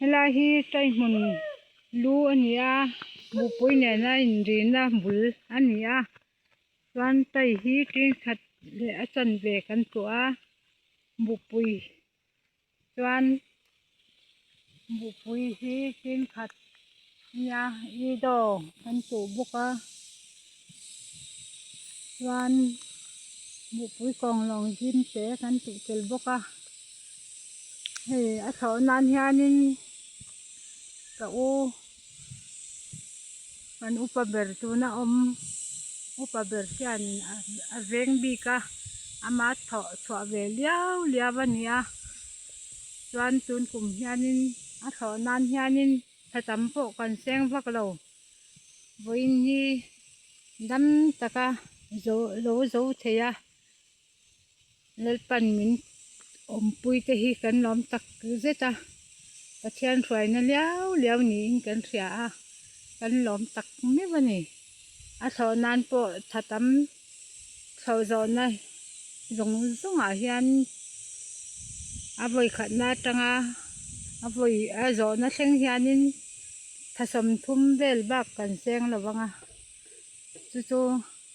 Helai hi tai hmun lu a ni a buhpui nena inrina bul a ni a chuan tai hi tingkhat leh a chanve kan tlawh a buhpui chuan buhpui hi tingkhat nia ido kan tuh bawk a chuan buhpui kawnglawng zim te kan tuh tel bawk a. Hei a thlawh nan hianin ka u kan upa ber tuna awm upa ber hianin a veng bik a ama thawh chhuah ve liau liau a ni a chuan tun kum hianin a thlawh nan hianin thla tam pawh kan seng vak lo vawiin hi dam taka zo lo zo thei a. Lalpan min awmpui te hi kan lawm tak zet a, Pathian hruaina liau liau niin kan hria a, kan lawm tak meuh a ni. A thlawh nan pawh tha tam thlawh zawhna zawng zawngah hian a vawi khatna atanga a vawi a zawhna thleng hianin tha 30 vel bak kan seng lo vang a, chu chu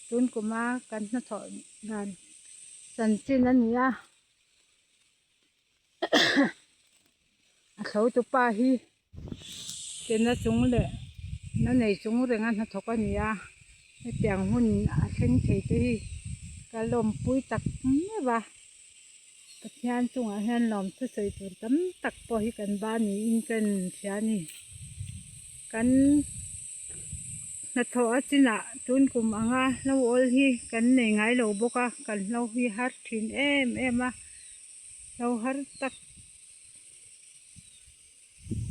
tun kuma kan hnathawh dan chanchin a ni a a thlo tu pa hi kena chung leh na nei chung reng a hnathawk a ni a hetiang hun a thleng thei te hi ka lawmpui tak meuh a Pathian chungah hian lawm thusawi tur tam tak pawh hi kan ba niin ka inhria a ni kan hnathawh a chinah tun kum anga hlo awl hi kan nei ngai lo bawk a kan hlo hi har thin em em a hlo har tak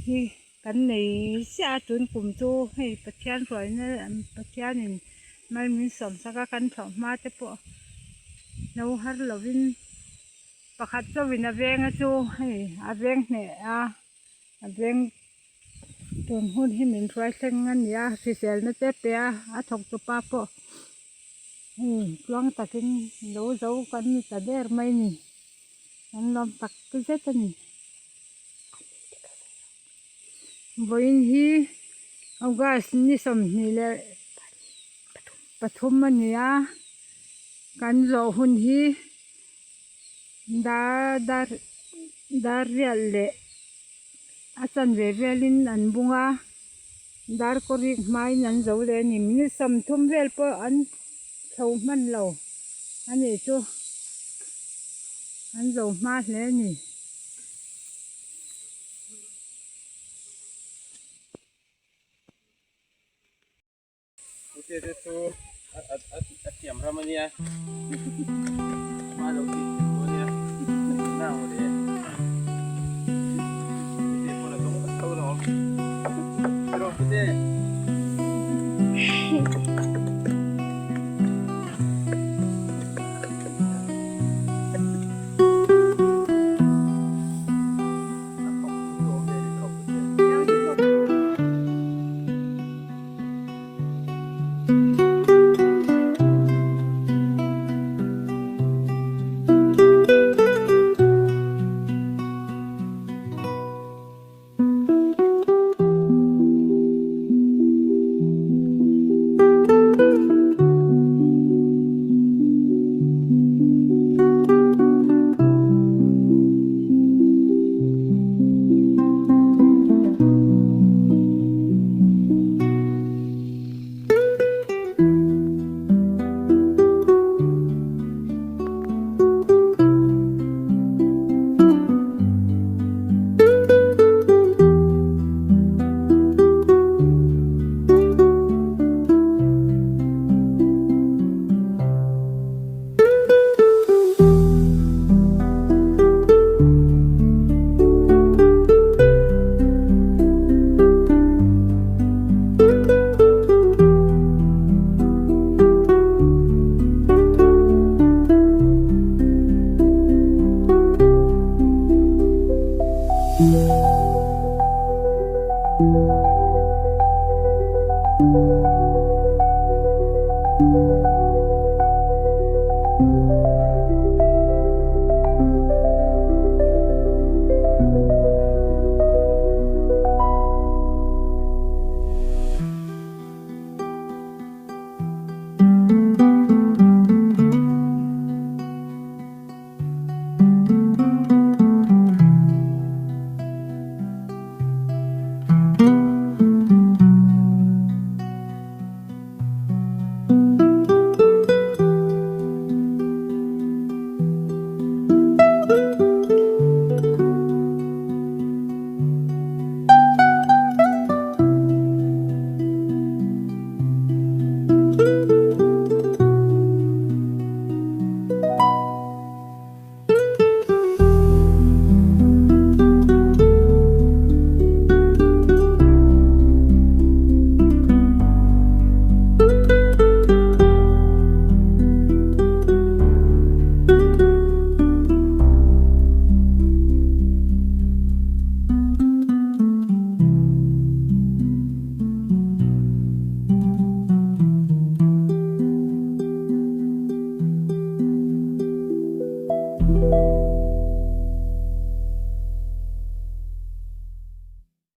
hi kan nei chiah a tun kum chu hei Pathian hruaina Pathianin mal min sawm sak a kan thlawh hma te pawh hlo har lovin pakhat chauhin a veng a chu hei a veng hneh a a veng tun hun hi min hruai thleng a ni a hriselna te pe a a thawk tu pa pawh hei tluang takin lo zo kan ni ta der mai a ni an lawm tak zet a ni. Vawiin hi August ni 23 a ni a, kan zawh hun hi dar dar dar riat leh a chanve velin an bung a, dar kawrik hmain an zo leh a ni. Minute 30 vel pawh an chho hman lo a nih chu an zo hma hle a ni. Pute te chu a thiam ram a nia hma lo tih theih pawh a nia nau le pute pawn a dawng vek tho alawm tiraw pute.